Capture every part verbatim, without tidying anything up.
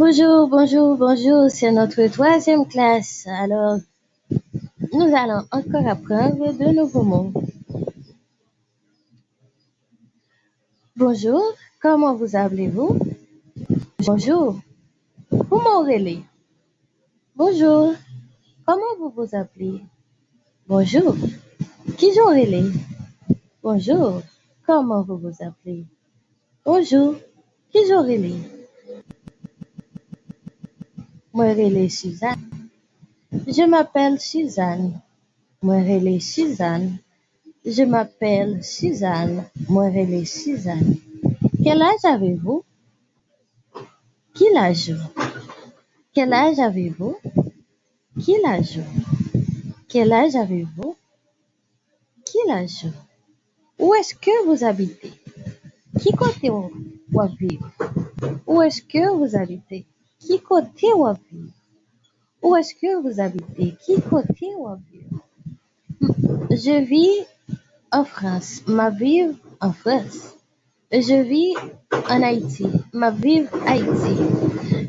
Bonjour, bonjour, bonjour. C'est notre troisième classe. Alors, nous allons encore apprendre de nouveaux mots. Bonjour, comment vous appelez-vous? Bonjour. Kòman w rele? Bonjour. Comment vous vous appelez? Bonjour. Kijan w rele? Bonjour. Comment vous vous appelez? Bonjour. Kijan w rele? Mwen rele Suzanne. Je m'appelle Suzanne. Mwen rele Suzanne. Je m'appelle Suzanne. Mwen rele Suzanne. Quel âge avez-vous? Ki laj ou? Quel âge avez-vous? Ki laj ou? Quel âge avez-vous? Ki laj ou? Où est-ce que vous habitez? Ki kote w ap viv? Où est-ce que vous habitez? Ki kote w ap viv? Où est-ce que vous habitez? Ki kote w ap viv? Je vis en France. M ap viv an Frans. Je vis en Haïti. M ap viv Ayiti.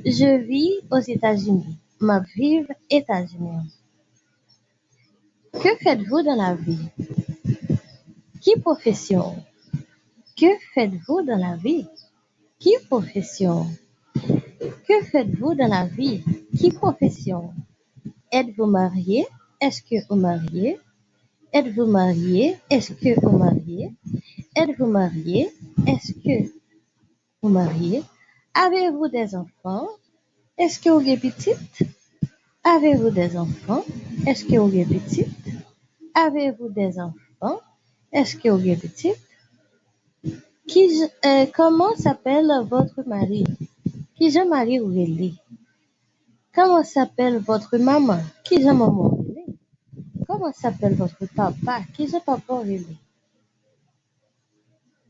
Je vis aux États-Unis. M ap viv Etazini. Que faites-vous dans la vie? Ki pwofesyon w? Que faites-vous dans la vie? Ki pwofesyon w? Que faites-vous dans la vie? Ki pwofesyon w? Êtes-vous marié? Est-ce que ou marye? Êtes-vous marié? Est-ce que ou marye? Êtes-vous marié? Est-ce que ou marye? Avez-vous des enfants? Èske ou gen pitit? Avez-vous des enfants? Èske ou gen pitit? Avez-vous des enfants? Èske ou gen pitit? Ki j- euh, comment s'appelle votre mari? Kijan mari ou rele? Comment s'appelle votre maman? Kijan manman ou rele? Comment s'appelle votre papa? Kijan papa ou rele?